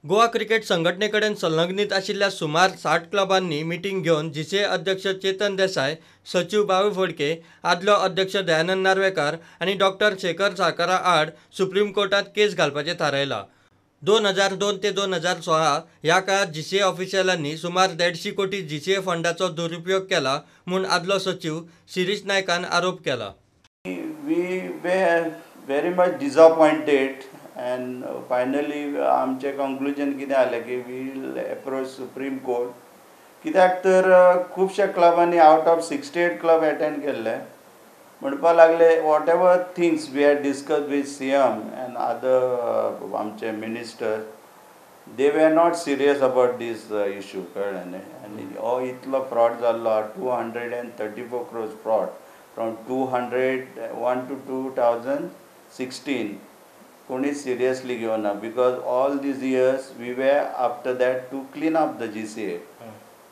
Goa cricket संघटने कडेन संलग्नीत आशिल्ल्या सुमार 60 क्लबांनी मिटींग घेवन जीसीए अध्यक्ष चेतन देसाय, सचीव बाबू फडके, आदलो अध्यक्ष दयानंद नार्वेकार आनी डॉक्टर शेखर साळकारा आड सुप्रीम कोर्टांत केस घालपाचें थारायलां. 2002 ते 2016 ह्या काळांत जीसीए ऑफिशियलांनी सुमार 150 कोटी जीसीए फंडाचो दुरुपयोग केला म्हूण आदलो सचीव शिरीष नायकान आरोप केला. We were very much disappointed and finally आमचें कंक्लुजन कितें जालें की वील एप्रोच सुप्रीम कोर्ट. कित्याक तर खुबश्या क्लबांनी out of 68 club attend केल्ले, म्हणपा लागले whatever things we had discuss with CM and other आमचे minister, they were not serious about this issue. कळ्ळें न्ही? आनी हो इतलो फ्रॉड जाल्लो, 234 crores fraud from 201 to 2016 कोणीच सिरियसली घेवना, because all these years we were after that to clean up the GCA.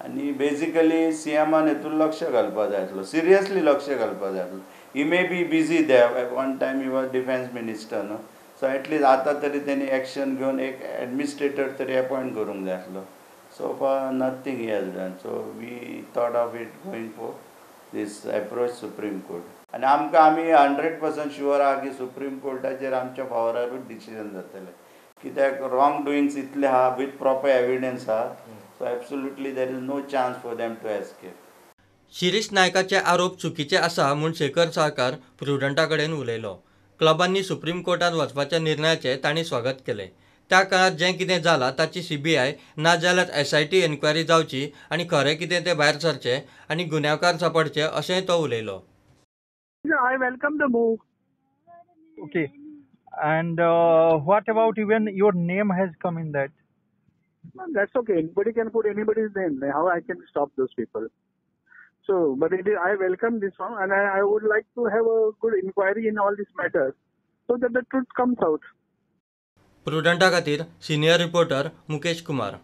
आनी बेजिकली सीएमान हेतून लक्ष घालपा जाय आसलो, सिरियसली लक्ष घालपा जाय आसलो. He may be busy there, at one time he was defence minister न्हू, सो एटलीस्ट आतां तरी तेणी एक्शन घेवन एक एडमिनिस्ट्रेटर तरी अपॉयंट करूंक जाय आसलो. So far nothing he has done, so we thought of it going for this approach supreme court. आनी आमकां आमी 100% शुअर आहा की सुप्रीम कोर्टाचेर आमच्या फावरारूच डिसिजन जातलें, कित्याक रॉंग डुइंग्स इतले आहा विथ प्रॉपर एविडन्स आहा, so absolutely there is no chance for them to escape. Shirish नायकाचे आरोप चुकीचे आसा म्हूण शेखर साळकार प्रुडंटा कडेन उलयलो. क्लबांनी सुप्रीम कोर्टांत वचपाच्या निर्णयाचें तांणी स्वागत केलें. त्या काळांत जें कितें जालां ताची सीबीआय ना जाल्यार एसआयटी एन्क्वायरी जावची आनी खरें कितें तें भायर सरचें आनी गुन्यांवकार सांपडचे अशेंय तो उलयलो. I welcome the move. Okay. And what about even your name has come in that? No, that's okay. Anybody can put anybody's name. How I can stop those people? So, but it is, I welcome this one, and I would like to have a good inquiry in all these matters so that the truth comes out. प्रुडंटा खातीर senior reporter Mukesh Kumar.